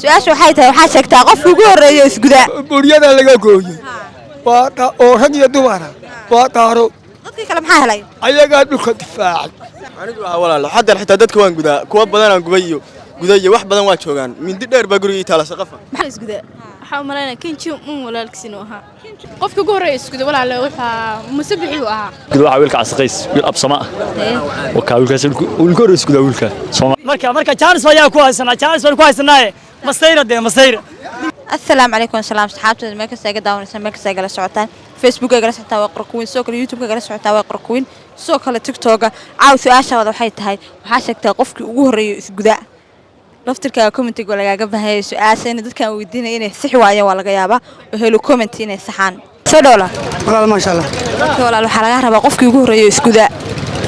Su-aasha waxay tahay, waxaa sheegtaa qofka ugu horreeya isgudaa. Buryada laga gooyey waa oo rag iyo dumara waa daaro. Dadkii kale maxaa helay? Ayagaa dhulka difaacay. Anigu waa walaalo, xaddan xitaa dadka waan gudaa, kuwa badanaan gubay iyo guday iyo wax badan waa joogaan. Mindi dheer baa guriga ii taala saqafa. Maxaa isgudaa? Waxaa u malaynaya Kinji un walaalkiis inuu ahaa. Qofka ugu horreeya isguda, walaale, waxaa Musabixi uu ahaa. Guda waxaa wiilka Casaqays, wiil absama ah. Wakaa wiilkaas wiilka hore isgudaa wiilka Soomaa. Marka jaanis ayaa ku haysanaa, jaanis baan ku haysanaaye, masayra dee masayra. Assalaamu calaykum. Salaam saxaabteeda meel kasta iga daawanaysa, meel kasta igala socotaan. Facebook igala socotaan waa Qorkuweyn, sidoo kale YouTube igala socotaan waa Qorkuweyn, sidoo kale TikToka. Caaw su-aashaada waxay tahay, waxaa sheegtaa qofkii ugu horreeya isgudaa. Laftirkaaga commentiga lagaaga baahanyay. Su-aasha in dadkaan weydiinaya inay sixi waayeen waa laga yaabaa oo helo comment inay saxaan. Soo dhowla. Walaal, maasha Allah. Walaal, waxaa lagaa rabaa qofkii ugu horreeya isgudaa.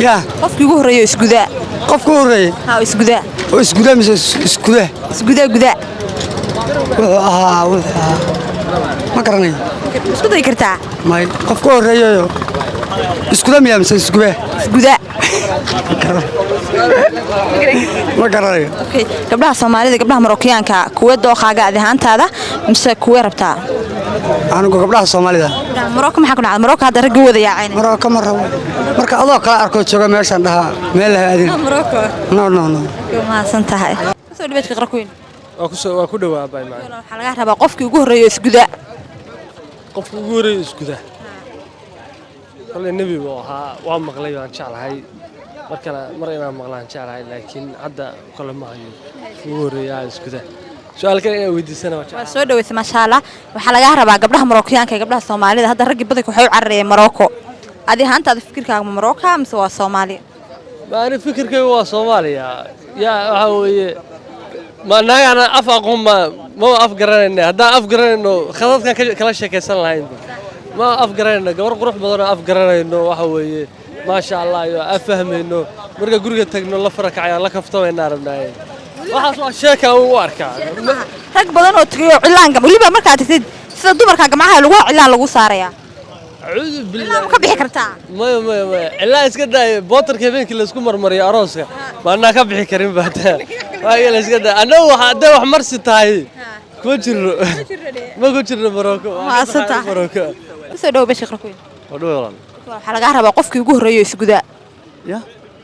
Yaa? Qofkii ugu horreeya isgudaa. Qofka u horreeyey? Ha, isgudaa. Oo isgudaa mise isgudaa? Isgudaa, gudaa. Wuxuu ahaa ma garanayo. Isku dayi kartaa. May, qofka u horreeyayo isguda miyaa mise isgubaa? Isgudaa. Ma garanayo. Okay, gabdhaha Soomaalida, gabdhaha Marookiyaanka, kuwee dooqaaga adi ahaantaada mise kuwee rabtaa? Anigu gabdhaha Soomaalida. Maroko maxaa ku dhacda? Maroko hadda ragga wada yaaceen. Maroko ma rabo. Marka adoo kala arkoo jooga meeshaan dhahaa meel laha aadin. Maroko. No, no, no. Mahadsan tahay. Kusoo dhaweedka Qarakuweyn. Waa ku dhawaa bay macna. Waxaa laga rabaa qofkii ugu horreeya isgudaa. Qofka ugu horreeya isguda kolley nebi buu ahaa, waa maqlay, waan jeclahay mar kale mar inaan maqlaan jeclahay, laakiin hadda kole ma hayo qofka ugu horreeya isguda. Su-aal kale inaan weydiisana waa waa jeclahay. Soo dhaweysay, maasha Allah. Waxaa lagaa rabaa gabdhaha Marookiyaanka iyo gabdhaha Soomaalida. Hadda raggii badanka waxay u cararayeen Maroko. Adi ahaantaada fikirkaaga ma Maroko mise waa Soomaaliya? Ma ani fikirkaygu waa Soomaaliya. Yaa, waxaa weeye, ma naagaana af aqoon ma af garanayna. Haddaan af garanayno, khadadkan kala sheekaysan lahaynba. Ma af garanayno. Gabar qurux badan oo af garanayno, waxa weeye, maasha Allah, iyo af fahmayno, marka guriga tagno la farakacaya, la kaftamaynaa rabnaaye. Waxaas waa sheeka u arkaa. Rag badan oo tagay oo cilaanka weliba markaad tagtid, sida dumarka gamcaha lagu cilaan lagu saarayaa. Acuudu Cilaan ma billah. ka bixi kartaa? Maya, maya, maya, cilaa iska daaya. Bootarka habeenkii laysku marmariyo arooska maanaa ka bixi karin ba. Waa la iska daaya. Annagu waxa hadday wax marsi tahay kuma jirno, ma ku jirno Maroko. Mahadsan tahay. Maroko. Kusoo dhawo Bashir Qarkuweyn. Waa dhawe, walaal. Waxaa lagaa rabaa qofkii ugu horreeyo isgudaa. Ya?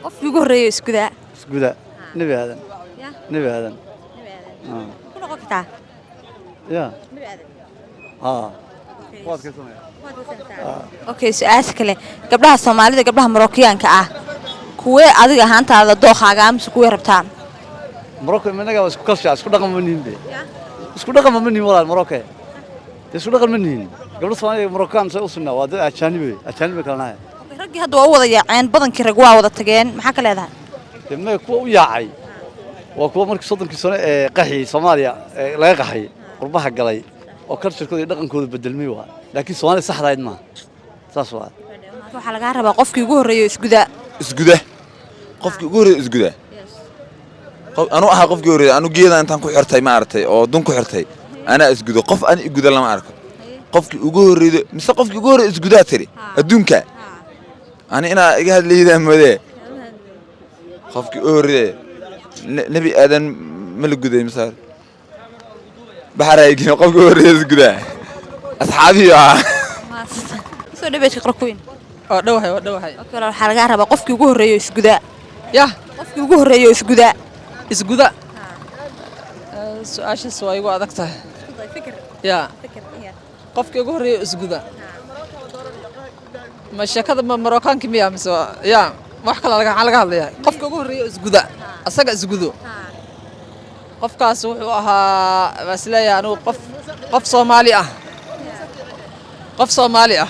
Qofkii ugu horreeyo isgudaa. Isguda, Nebi Aadan. Ya? Nebi Aadan. Ku noqon kartaa? Ya, ha, waad ka samaya. Okay, su-aasha kale, gabdhaha Soomaalida, gabdhaha Marookiyaanka ah, kuwee adiga ahaantaada dooqaaga mise kuwee rabtaa? Morocco inaga waa isku culture, isku dhaqan ma nihin be, isku dhaqan ma nihin, walaal. Morocco dee isku dhaqan ma nihin. Gabdho Soomaaliya Moroccan say u sunnaa, waa dad ajaanib wey, ajaanib bay kala nahay. Raggii hadda waa u wada yaaceen, badankii rag waa wada tageen. Maxaa ka leedahay? Dee may, kuwa u yaacay waa kuwa markii 30-kii sano ee qaxiyey Soomaaliya ee laga qaxay qurbaha galay oo culture-kooda iyo dhaqankooda bedelmay waa, laakiin Soomaaliya saxda ahayd maaha, saas waa. Waxaa lagaa rabaa qofkii ugu horreeyo isgudaa. Isguda, qofkii ugu horreeya isguda. Anuu ahaa qofkii horreeya. Anu geeda intaan ku xirtay, maaragtay, oo dun ku xirtay, anaa isgudo. Qof ani iguda lama arko. Qofkii ugu horreeyo mise qofkii ugu horreeya isgudaa tiri adduunka? Ani inaa iga hadlaydaa moodee. Qofkii ugu horreeya Nebi Aadan ma la guday mise baxaraygin? Qofkii ugu horreeya isgudaa asxaabihi ahaa. Kusoo dhaweedka Qarkuweyn. Waa dhowahay, waa dhowahay. Okay, walaal, waxaa lagaa rabaa qofkii ugu horreeyo isgudaa. Yah? Qofkii ugu horreeyo isgudaa. Isguda, su-aashaas waa igu adag tahay. Ya, qofkii ugu horreeya isguda, ma sheekada ma Marookaanki miya mise ya wax kale maxaa laga hadlayaa? Qofka ugu horreeya isguda, asaga isgudo, qofkaas wuxuu ahaa, baa isleeyahay anigu, qof Soomaali ah, qof Soomaali ah,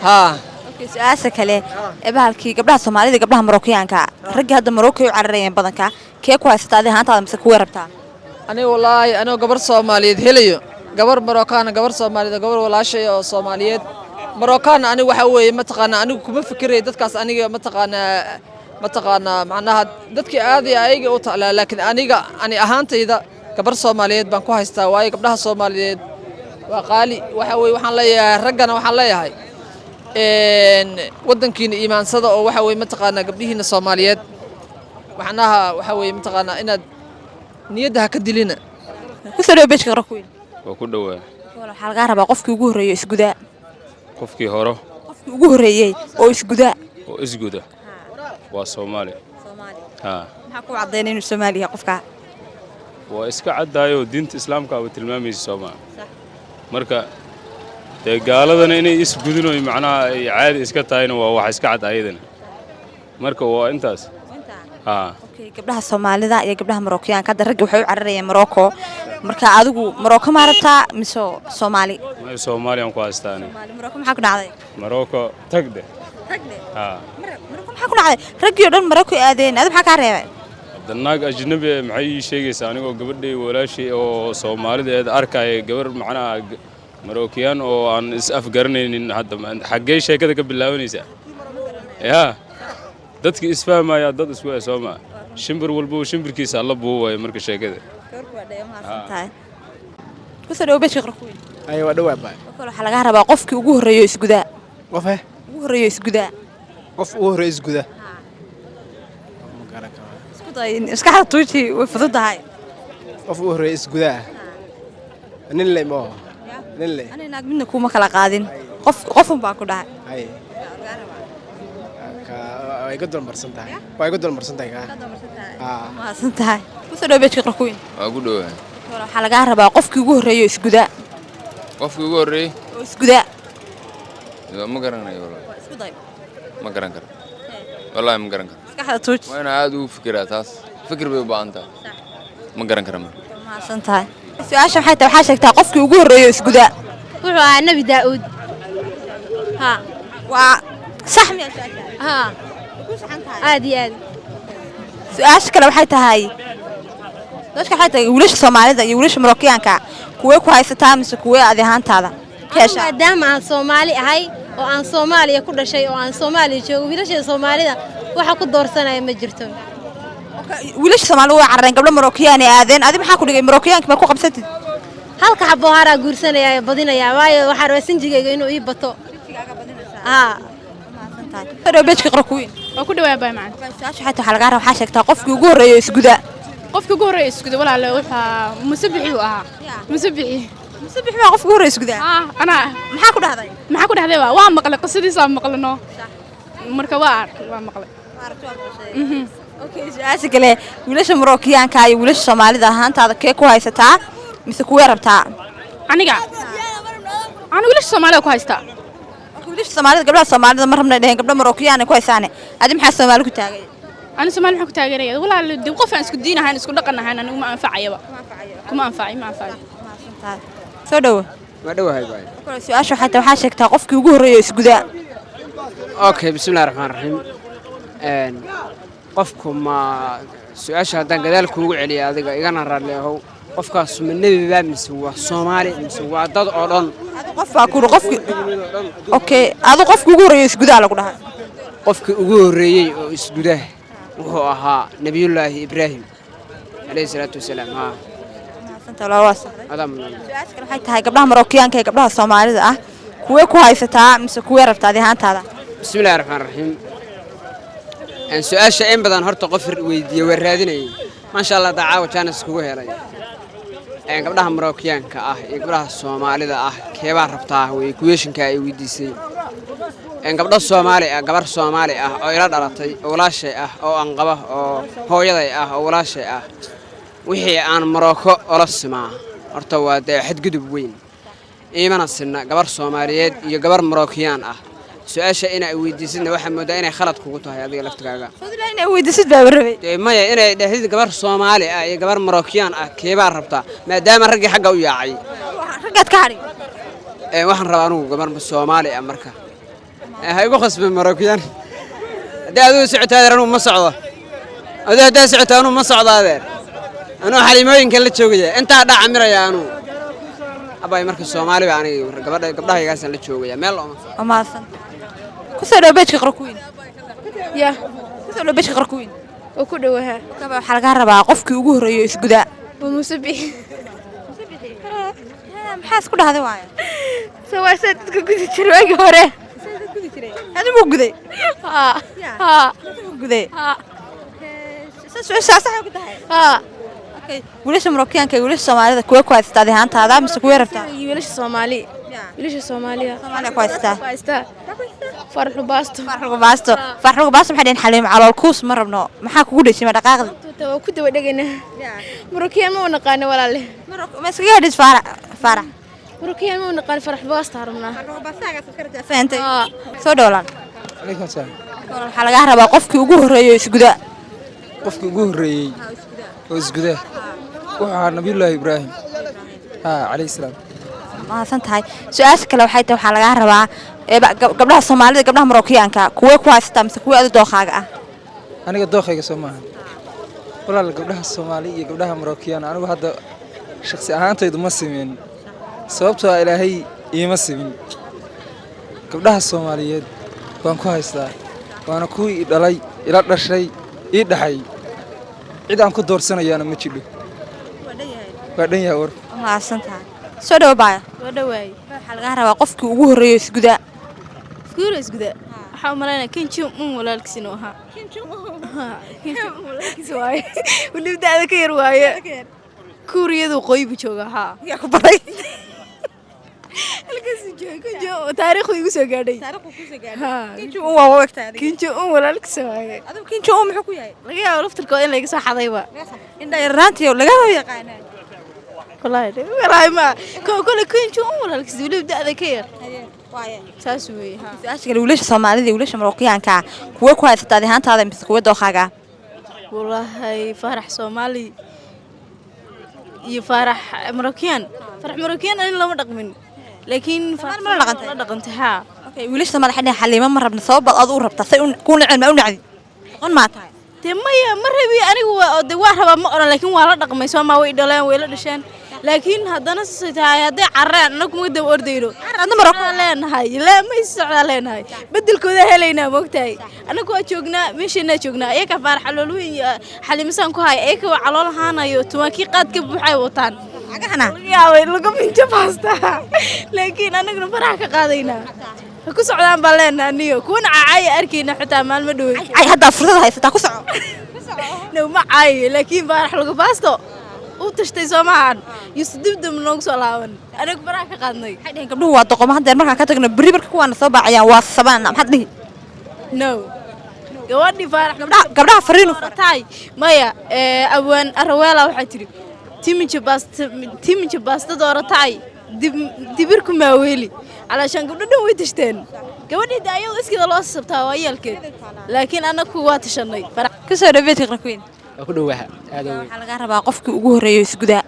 haa. Okay, su-aasha kale ee bahalkii, gabdhaha Soomaalida, gabdhaha Marookiyaanka, raggii hadda Marookiya u cararayeen badanka, kee ku haysata adi ahaantaada mise kuwee rabtaa? Aniga wallaahi, anigoo gabar Soomaaliyeed helayo gabar Marookaana, gabar Soomaaliyeed, gabar walaashay oo Soomaaliyeed Marookaana, aniga waxaa weeye, mataqaanaa, anigu kuma fikirayo dadkaas. Aniga mataqaanaa macnaha dadkii aaday ayaga u taclaa, laakiin aniga ani ahaantayda gabar Soomaaliyeed baan ku haystaa, waayo gabdhaha Soomaaliyeed waa qaali. Waxa weeye, waxaan leeyahay raggana, waxaan leeyahay waddankiina iimaansada oo waxa weeye, mataqaanaa, gabdhihiina Soomaaliyeed, macnaha waxa weeye, mataqaanaa, inaad niyadda ha ka dilina. Ku soo dhawo page-ka Qarakuweyn. Waa ku dhowaa. Waxaa lagaa rabaa qofkii ugu horreeyay isgudaa. Qofkii horo? Qofkii ugu horreeyay oo isgudaa. Oo isguda waa Soomaali. Ha. Maxaa ku caddaynaya inuu Soomaali yahay qofkaa? Waa iska caddaayoo, diinta islaamka aba tilmaamaysa Soomaa. Marka dee gaaladana inay isgudin oy macnaha ay caadi iska tahayna waa wax iska cad ayadana. Marka waa intaas, ha. Okay, gabdhaha Soomaalida iyo gabdhaha Marookiyaanka, hadda ragga waxay u cararayaan Morocco. Marka adigu Morocco ma rabtaa mise Soomaali? May, Soomaaliyaan ku haystaane. Morocco maxaa ku dhacday? Marocco tagde, ha. Morocco maxaa ku dhacday? Raggii oo dhan Morocco aadeen, adiga maxaa kaa reebay? Hadda naag ajnabi eh maxay ii sheegaysaa anigoo gabadhay walaashii oo Soomaalida eed arkaya gabar macnaha Marookiyaan oo aan is afgaranaynin? Hadda xaggee sheekada ka bilaabanaysaa? Yaa dadki isfahmaya, dad isku eh soo maa, shimbir walba shimbirkiisa alla buuwayo marka sheekada. Tahay ku soo dhawo page-ka Qarakuweyn. Ay, waa dhawaa baa. Waxaa lagaa rabaa qofkii ugu horreeyo isgudaa. Qof eh? Ugu horreeyo isgudaa. Qof ugu horreeya isguda ma garan karo. Isku day, maskaxda tuuji, way fududahay. Qof ugu horreeya isgudaa, nin le ma nin le? Ani naag midna kuma kala qaadin, qof qofun baa ku dhahay. Hay, ka waa iga dulmarsan tahay, waa iga dulmarsan tahay ka. Mahadsan tahay. Ku soo dhawo page-ka Qarakuweyn. Waa ku dhowaa. Waxaa lagaa rabaa qofkii ugu horreeyo isgudaa. Qofkii ugu horreeyey? Oo isgudaa. Ma garanayo wallaahi. Isku day. Ma garan karo wallaahi, ma garan karo. Maskaxda tuuji. Waa inaa aad ugu fikiraa taas, fikir bay u baahan tahay. Ma garan kara marka. Mahadsan tahay. Su-aasha waxay tahay, waxaa sheegtaa qofkii ugu horreeyo isgudaa. Wuxuu ahaa Nebi Daa'uud, ha. Waa sax miya su-aasha? Ha, aad iyo aad. Su-aasha kale waxay tahay, su-aasha kale waxay tahay, wiilasha Soomaalida iyo wiilasha Marookiyaanka kuwee ku haysataa mise kuwee adi ahaantaada ka heshaa? Maadaama aan Soomaali ahay oo aan Soomaaliya ku dhashay oo aan Soomaaliya joogo, wiilasha Soomaalida waxa ku doorsanaya ma jirto. Wiilasha Soomaalida way carareen, gabdho Marookiyan ay aadeen. Adi maxaa ku dhigay Marookiyaanka ma ku qabsatid? Halka xabo haraa guursanaya ee badinaya, waayo waxaa rabaa sinjigayga inuu ii bato, haa. Soo page-ka Qarakuweyn. Waa ku dhawaa baa macaan. Su-aasha waxay tahay, waxaa lagaa rabaa, waxaa sheegtaa qofkii ugu horreeyo isgudaa. Qofkii ugu horreeya isguda, walaale, waxaa Musabixi uu ahaa, Musabixi. Musabixi baa qofkii ugu horreeya isgudaa? Ah, anaa. Maxaa ku dhahday? Maxaa ku dhahday? Waa maqlay qisadiisa, maqlano marka waa arkay, waa maqlay. Okay, su-aasha kale, wiilasha Marookiyaanka iyo wiilasha Soomaalida ahaantaada kee ku haysataa mise kuwee rabtaa? Aniga ana wiilasha Soomaalida ku haystaa. Wiilasha Soomaalida, gabdhaha Soomaalida ma rabnay dheheen, gabdha Marookiyaana ku haysaane. Adi maxaa Soomaali ku taagay? Ani Soomaali maxaa ku taageeraya, walaal? Dee qof aan isku diin ahayn, isku dhaqan ahayn, anigu ma anfacayaba, kuma anfacay, ma anfacayo. Soo dhawo. Waa dhowahay baay. Su-aasha waxay tahay, waxaa sheegtaa qofkii ugu horreeya isgudaa. Okay, bismillahi raxmaan raxiim. Qofku ma su-aasha haddaan gadaal kuugu celiya, adiga igana raalli ahow, qofkaas ma nebi baa mise waa Soomaali mise waa dad oo dhan? Qof baa kuri qofkii. Okay, adu qofkii ugu horreeya isgudaa lagu dhahay. Qofkii ugu horreeyey oo isguda wuxuu ahaa Nebiyullaahi Ibraahim calayhi salaatu wasalaam, haa. Adaa mudan. Su-aasha kale waxay tahay, gabdhaha Marookiyaanka iyo gabdhaha Soomaalida ah kuwee ku haysataa mise kuwee rabtaa adi ahaantaada? Bismillahi raxmaan raxiim. Su-aasha in badan horta qof weydiiye waa raadinayay. Maasha Allah, dacaawa jaanis kugu helay. Gabdhaha Marookiyaanka ah iyo gabdhaha Soomaalida ah keebaa rabtaa wey kuweeshinka ay weydiisay. Gabdho Soomaali ah, gabar Soomaali ah oo ila dhalatay oo walaashay ah oo aan qaba oo hooyaday ah oo walaashay ah, wixii aan Marooko ola simaa horta waa dee xadgudub weyn, iimana sinna gabar Soomaaliyeed iyo gabar Marookiyaan ah. Su-aasha inaa weydiisidna waxaa moodaa inay khalad kugu tahay adiga laftigaaga. Inay weydiisid baa rabay. Dee maya, inay dhahdid gabar Soomaali ah iyo gabar Marookiyaan ah keebaa rabtaa, maadaama raggii xagga u yaacay. Raggaad ka hadhi. Waxaan rabaa anugu gabar Soomaali ah. Marka ha igu khasbin Marookiyaan. Haddii adigu socoto adeer, anugu ma socdo. Adigu haddaa socoto, anugu ma socdo adeer. Anugu xalimooyinkan la joogaya intaa dhaca miraya anugu abay. Marka Soomaali baa aniga gabadha gabdhahaygaasaan la joogaya, meel looma Waa mahadsan. Ku soo dhawo page-ka Qarakuweyn. Ya. Ku soo dhawo page-ka Qarakuweyn. Waa ku dhowahaa. Waxaa lagaa rabaa qofkii ugu horreeyo isgudaa. Waa Musabixi. Maxaa isku dhahday waaye? Sawaasaa dadka gudi jiray waagii hore. Adigu guday? Haa, haa. Adigu guday? Haa. Saas sax ku tahay? Haa. Okay, wiilasha Marookiyaanka iyo wiilasha Soomaalida kuwee ku haysataa adi ahaantaada mise kuwee rabtaa? Wiilasha Soomaali, wiilasha Soomaaliya. Soomaaliya ku haysataa? Ku haystaa Farxu Baasto. Farxu Baasto, Farxu Baasto. Maxay dhaheen? Xaliim calool kuus ma rabno. Maxaa kugu dhejiyay? Ma dhaqaaqda? Waa ku daba dhegaynaa. Marokiyaan ma u naqaano, walaale. Ma iskaga hadhis Faarax, Faarax? Marokiyaan ma u naqaano, Farax Baasto rabnaa. Fahantay. Soo dhowlaan. Calaykum salaam. Waxaa lagaa rabaa qofkii ugu horreeyay oo isguda. Qofkii ugu horreeyey oo isguda wuxuu ahaa Nabiyullaahi Ibraahim, ha, calayhi salaam. Mahadsan tahay. Su-aasha kale waxay tahay, waxaa lagaa rabaa gabdhaha Soomaalida, gabdhaha Marookiyaanka, kuwee ku haysataa mise kuwee adi dookhaaga ah? Aniga dookhayga soo maaha, walaal. Gabdhaha Soomaali iyo gabdhaha Marokiyaan anigu hadda shakhsi ahaantaydu ma simin, sababtoo ah Ilaahay iima simin. Gabdhaha Soomaaliyeed baan ku haystaa, waana kuwii i dhalay, ila dhashay, ii dhaxay. Cid aan ku doorsanayaana ma jidho. Waa dhan yahay warku. Mahadsan tahay. Soo dhawo, baaya. Waa dhawaay. Waxaa lagaa rabaa qofkii ugu horreeyay oo isguda. Iskuula isguda waxaa u malaynaya Kim Jong Un walaalkiis inuu ahaa. Kim Jong Un walaalkiis waaye, weliba da'da ka yar waaye. Kuuriyadu waqooyi buu joogaa, haa. Yaa ku baray? Halkaasuu jooga Kim Jong Un, taariikhdu igu soo gaadhay. Kim Jong Un waa u egtahay adiga. Kim Jong Un walaalkiis waaye. Adigu Kim Jong Un muxuu ku yahay? Laga yaabo laftirkooda in laga soo xadayba. Indha yarraantii lagama yaqaanaa. Wallaahi, wallaahi, ma kole Kim Jong Un walaalkiis, weliba da'da ka yar, saas weeye, haa. Su-aasha kale, wiilasha Soomaalida iyo wiilasha Marookiyaanka, kuwee ku haysataa adi ahaantaada mise kuwee dookhaaga ah? Wallaahi, Faarax Soomaali iyo Faarax Marokiyaan, Faarax Marokiyaan ani lama dhaqmin, laakiin ma la dhaqantay? La dhaqantay, haa. Okay, wiilasha Soomaalida waxay dhaheen Xaliimo ma rabna. Sabab baad adu u rabtaa? Say kuu naceen? Ma u nacdi? Noqon maa tahay? Dee maya, ma rabi anigu. Waa de, waa rabaa ma oran, laakiin waa la dhaqmay. Soomaa way dhaleen, way la dhasheen, laakiin haddana sasay tahay, hadday carreen annagu kuma daba ordayno. Leenahay laa ma is socdaa leenahay, bedelkooda helaynaa. Moogtahay, annagu waa joognaa, meeshaynaa joognaa. Iyaga Faarax calool weyn iyo Xaliimasaan ku haya, iyaga waa calool ahaanayo, tumaakii qaad ka buuxay wataan. Cagahana laga yaabay lagu minjo baasta, laakiin annaguna farax ka qaadaynaa. Ha ku socdaan baan leenahay aniyo kuwana cacaaya arkayna xitaa maalmo dhowey. Ay, haddaa fursad haysataa, ku soco. No, ma caayo, laakiin Faarax lagu baasto u tashtay soo maahan, yuusu dib noogu soo laaban. Anagu farax ka qaadnay. Waxay dhaheen gabdhuhu waa doqomo. Haddeer markaan ka tagno berri, marka kuwaana soo baacayaan waa sabaana, maxaad dhihi? No, gabadhii Faarax gabdhaha fariinu tahay maya. Abwaan Araweela waxaa tiri timinja baasta, timinja baasta dooratay, dib dibirku maaweeli. Calaashaan gabdho dhan way tashteen. Gabadhii de ayadoo iskeeda loo sabtaa waa yeelkeed, laakiin annagu waa tashanay. Kusoo dhaweed Queen. Waa ku dhowaha aad u weyn. Waxaa lagaa rabaa qofkii ugu horreeyay isgudaa.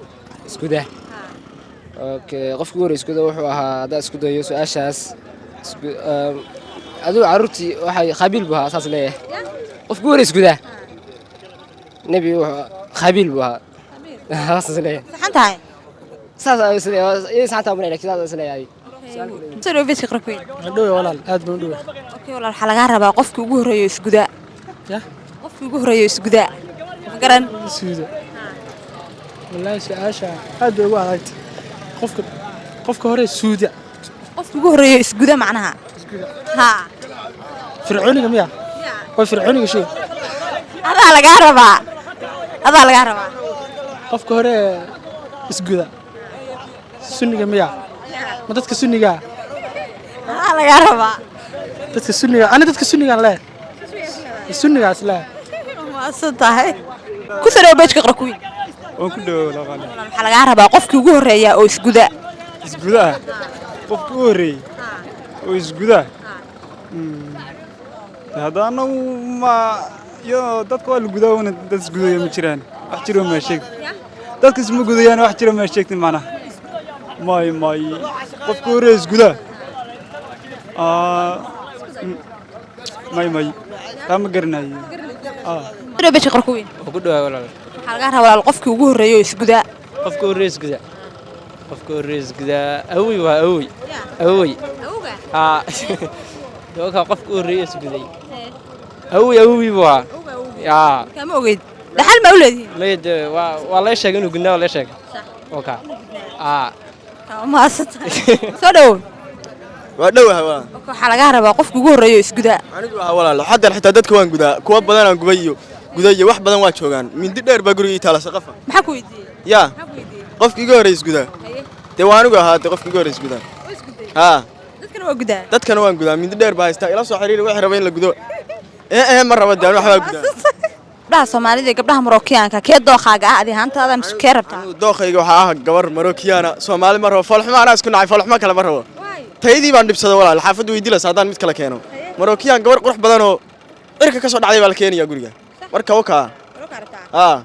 Iskuda. Okay, qofkii ugu horreeyay iskuda wuxuu ahaa, haddaan isku dayo su-aashaas, adigu carruurtii waxay Qabiil buu ahaa, saas leeyahay. Qofkii ugu horreeyay iskuda nebi wuxuu Qabiil buu ahaa, saas leeyahay. Saxan tahay. Saas ayuu isleeyahay, iyay saxan tahay, laakiin saas isleeyahay. Kusoo dhaweed Queen. Dhowe walaal, aad baan u dhowe. Okay walaal, waxaa lagaa rabaa qofkii ugu horreeyay isgudaa. Ya? Qofkii ugu horreeyay isgudaa ma garan? Isguda, wallaahi su-aasha aad bay ugu adagtay. Qofka hore suuda. Qofkii ugu horreeyay isguda macnaha. Haa. Fircooniga miya? Waa fircooniga shay. Adaa lagaa rabaa, adaa lagaa rabaa. Qofka hore isguda sunniga miya? Ma dadka sunniga? Adaa lagaa rabaa. Dadka sunniga, ani dadka sunnigaan leeh, sunnigaas leeh. Maasan tahay. Kusoo dhawo page-ka Queen. Waan ku dhawaa walaal. Waxaa lagaa rabaa qofkii ugu horreeya oo isguda. Isgudaha, qofkii u horreeyey oo isgudaha. Hadda anagu ma iyo dadka waa la gudaa una, dad isgudaya ma jiraan. Wax jiro ma sheeg, dadka isma gudayaan. Wax jiro ma sheegtin macnaha. May qofkii u horreeyey isgudaa. May taa ma garanayo. Kusoo dhawo page-ka Queen. Waa ku dhawaa walaal. Waxaa lagaa rabaa walaal qofkii ugu horreeya oo isgudaa. Qofka horreeyay isguda, qofka horreeyay isgudaa awowey waa awowey, awowey. Haa, doka qofka horreeyay isguday awowey, awowey buu ahaa yaa. Kama ogeyd, dhaxal ma u leedihiin? Maya, dee waa laga sheegay inuu gudnaa, waa laga sheegay oka aa. Mahadsan tahay. Soo dhawo. Waa dhowaha waa. Waxaa lagaa rabaa qofkii ugu horreeya oo isgudaa. Anigu waa walaal, xaddan xitaa dadka waan gudaa, kuwa badan aan gubay iyo Guday wax badan waa joogaan. Mindi dheer baa guriga ii taala saqafa. Maxaa ku weydiiyey? Yaa. Qofkii iga horreeyay isgudaa. Dee waa anigu ahaa, dee qofkii iga horreeyay isgudaa. Haa. Dadkana waa gudaa. Dadkana waan gudaa. Mindi dheer baa haystaa. Ila soo xiriiri wixii raba in la gudo. Ee ma rabo dee wax baa gudaa. Gabdhaha Soomaalida iyo gabdhaha Marookiyaanka kee dookhaaga ah adi ahaantaada mise kee rabtaa? Dookhayga waxaa ah gabar Marookiyaana. Soomaali ma rabo. Foolxumo anaa isku nacay. Foolxumo kale ma rabo. Taydii baan dhibsaday walaal. Xaafaddu way dilaysaa haddaan mid kale keeno. Marookiyaan gabar qurux badan oo cirka ka soo dhacday baa la keenayaa guriga. Marka wakaa. Haa.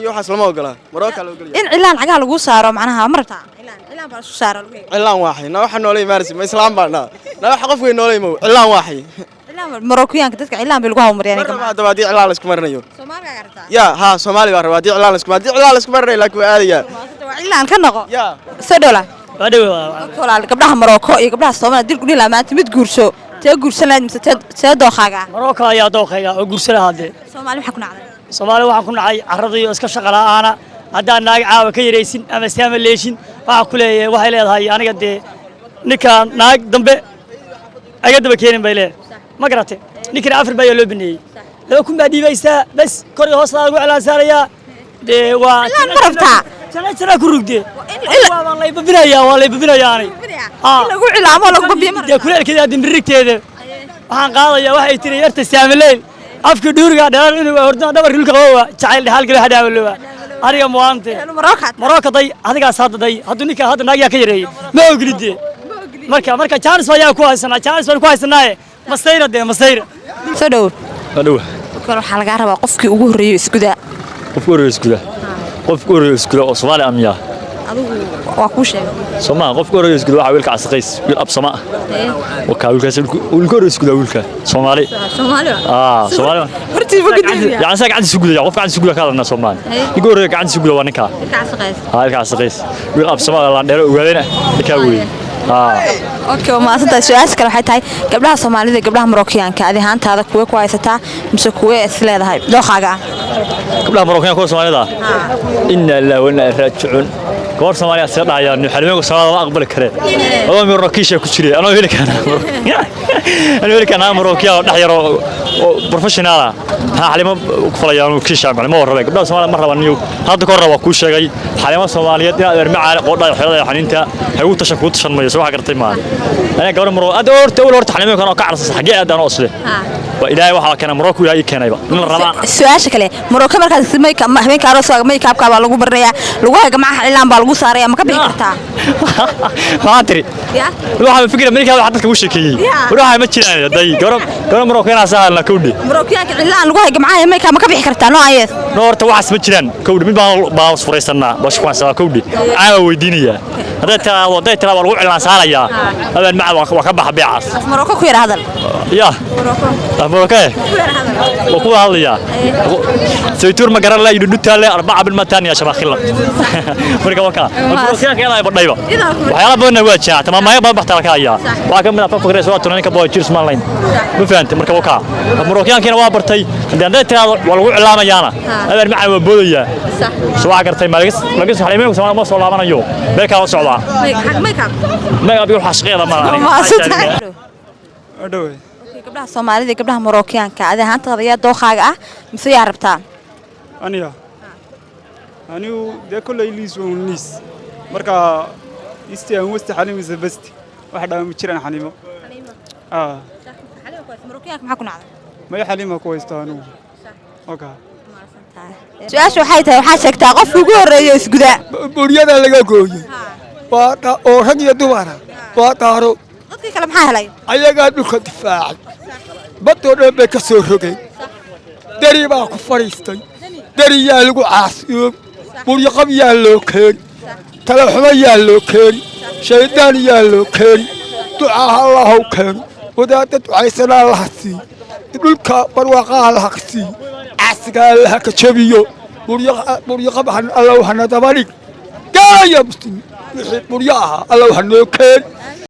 Iyo waxaas lama ogola. Marookaa la ogolyahay. In cilaan cagaha lagu saaro macnaha ma rabtaa? Cilaan baa la isku saaro lagu Cilaan waaxay. Na waxa noolay maarsi ma islaam baan naa. Na waxa qof weyn noolay ma cilaan waaxay. Cilaan Marookiyaanka dadka cilaan bay lagu hawmariyaan. Ma rabaa haddaba haddii cilaan la isku marinayo. Soomaaliga rabtaa? Yaa haa Soomaali baa rabaa haddii cilaan la isku haddii cilaan la isku marinayo laakiin waa aadayaa. Waa cilaan ka noqo. Yaa. Soo dhowla. Waa dhow. Walaal gabdhaha Marooko iyo gabdhaha Soomaaliya dil ku dhilaa maanta mid guurso. Tee guursan lahayd mise tee dookhaaga ah? Marooko ayaa dookhayga oo guursan lahaa dee. Soomaali maxaa ku nacday? Soomaali waxaan ku nacay carrada iyo iska shaqa la'aana. Haddaan naag caawa ka yaraysin ama saama leeshin waxaan ku leeyahay waxay leedahay aniga dee ninka naag dambe aga daba keenin bay leedahay. Ma garatay? Ninkana afar baa loo baneeyey. 2000 baa dhiibaysaa bas kor iyo hoos lagu cilaan saarayaa. Dee waa Cilaan ma rabtaa? Jana ku rugdee. Waa la ibabinayaa, waa la ibabinayaa ani. In lagu cilaamo lagu babiyo ma rabtaa? Dee kuleelkeeda dimbirigteeda. Waxaan qaadayaa waxay tiri yarta saamileyl. Afka dhuuriga dheer inuu hordaan dhabar dhulka qabowa jacayl dhaxal gala hadhaawlowa. Aniga muwaante. Marooka day adigaas hadda day hadduu ninka hadda naag yaa ka yareeyay. Ma ogolidee. Marka chance ayaa ku haysanaa, chance baan ku haysanaa. Masayra dee masayra. Soo dhow. Dhow. Kor waxaa laga rabaa qofkii ugu horreeyay isgudaa. Qofkii ugu horreeyay isgudaa. Qofkii ugu horreeyay isgudaa oo Soomaali amiya. Adigu waa kuu sheegay. Soomaa qofkii ugu horreeyay isgudaa waxa wiilka Casaqays, wiil absama ah. Wakaa wiilkaas wiilka horreeyay isgudaa wiilka Soomaali. Soomaali. Soomaali. Hortiiba gudbiya. Yacni saa gacantiisa gudaya, qofka gacantiisa gudaa ka hadalnaa Soomaali. Ninka horreeyay gacantiisa gudaa waa ninka. Wiilka Casaqays. Haa, wiilka Casaqays. Wiil absama ah laan dheero ogaadayna ninka weeye. Okay, waa mahadsantahay. Su'aasha kale waxay tahay gabdhaha Soomaalida iyo gabdhaha Marookiyaanka adi ahaantaada kuwee ku haysataa mise kuwee is leedahay dookhaaga ah? Gabdhaha Marookiyaanka kuwa Soomaalida ah? Inna lillahi wa inna ilaihi raajicuun. Gabar Soomaaliya sida dhahayaan xalimeynka Soomaalida lama aqbali kareen. Laba Marookiisha ku jiray anoo heli karnaa. Anoo heli karnaa Marookiya oo dhex yar oo professional ah. Maxaa xalimo ku falayaan kiisha ma warrabay. Gabdhaha Soomaalida ma rabaan niyo. Hadda kor waa ku sheegay xalimo Soomaaliyeed inaad erma caali qoodha xirada xaninta hay u tashan ku tashan mayo soo waxa gartay ma. Ana gabar Maroo aad horta awal horta xalimeynka oo ka carsan xagee aad anoo isle. Waa ilaahay waxa keenay Maroo ku ilaahay keenayba. In la rabaa. Su'aasha kale Maroo markaad make habeenka arooska make up ka baa lagu barnayaa lagu haga macaha cilaan baa lagu saaraya ma ka bixi kartaa? Maxaa tiri? Waxa fikir Amerika waxa dadka u sheekeeyay. Waxa ma jiraan day gabar Maroo keenaa sahalna kowdhi. Marookiyaanka cilaan lagu haga macaha make up ma ka bixi kartaa no ayes? No horta waxaas ma jiraan kowdhi mid baan furaysanaa bash kuwaan saa kowdhi. Caawa weydiinaya. Haday tiraahdo haday tiraahdo lagu cilaan saaraya. Habeen maca waa ka baxa beecaas. Af Maroko ku yar hadal. Ya. Af Maroko. Waa ku hadlaya. Saytuur ma garan la yidhi dhutaale arbaca bil mataan ya shabakhila. Marka waa ka. Marookiyaanka ilaa badhayba. Waxyaalo badan waa jira. Tamaamaya badan baxta ka haya. Waa ka mid ah fakre soo tunan ka boo jirs online. Ma fahanti marka waa ka. Marookiyaankiina waa bartay. Hadii tiraahdo waa lagu cilaamayaana. Habeen maca waa boodaya. Soo waxa gartay maagis laga soo xalimeeyo Soomaali ma soo laabanayo. Beeka la socdaa. Make up. Make up waxa shaqeeda ma laha. Dhow. Gabdhaha Soomaalida iyo gabdhaha Marookiyaanka adi ahaantaada yaa dookhaaga ah mise yaa rabtaa? Aniga. Anigu dee kolley liis waa un liis. Marka isti aan wasti xalimo is best. Wax dhaama ma jiraan xalimo. Marookiyaanka maxaa ku nacday? Ma xalimo ku haysto anigu. Okay. Su'aasha waxay tahay waxaa sheegtaa qofkii ugu horreeyay isgudaa. Buryada laga gooyey. Waa oo rag iyo dumar ah. Waa daaro. Dadkii kale maxaa helay? Ayagaa dhulka difaacay. Badoo dhan bay ka soo rogay. Dari baa ku fadhiistay. Dari yaa lagu caasiyo. Buryaqab yaa loo keeni. Talaxumo yaa loo keeni. Shaydaan yaa loo keeni. Ducaa Allahu keeni. Wadaadda ducaysanaa laha sii. Dhulka barwaaqaha laha sii. Caasigaa laha ka jabiyo. Buryaqab Allahu hana daba dhig. Gaalaya muslim. Wixii buryo ahaa Allahu hanoo keeni.